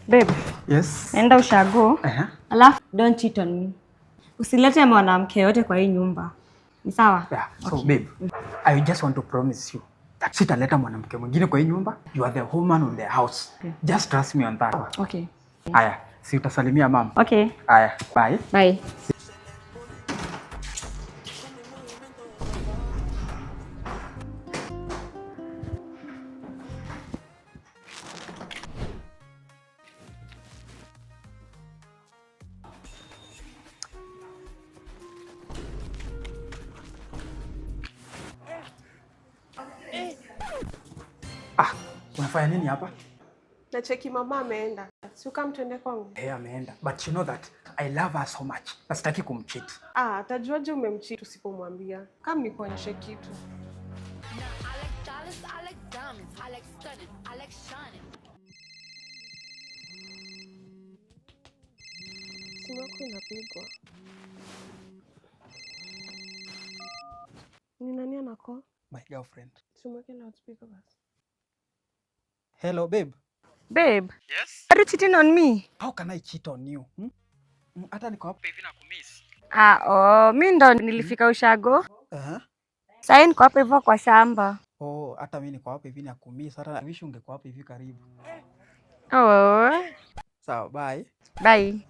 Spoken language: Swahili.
Babe, Yes. enda ushago. Alafu don't cheat on me. Usilete mwanamke yote kwa hii nyumba. Ni sawa? Yeah. So babe, I just want to promise you that sitaleta mwanamke mwingine kwa hii nyumba. You are the woman of the house. Okay. Just trust me on that. Okay. Aya, si utasalimia mama. Okay. Aya, bye. Bye. Ah, unafanya nini hapa? Nacheki mama ameenda. Si ukamtende kwangu? Eh, ameenda. But you know that I love her so much. Na sitaki kumcheat. Ah, atajuaje umemcheat usipomwambia? Kama nikuonyeshe kitu. I like dollars, I like diamonds, I like stunning, I like shining. Simu yako inapigwa. Ni nani anako? My girlfriend. Simu yake loudspeaker basi. Hello babe. Babe, Yes. are you cheating on me? How can I cheat on you? Hmm? Hata niko hapa hivi na kumiss. Ah, oh, mi ndo nilifika ushago. Sasa niko hapa hivyo kwa shamba. Oh, hata mimi niko hapa hivi na kumiss. Hata wish ungekuwa hapa hivi karibu. Oh, Sawa, bye. bye.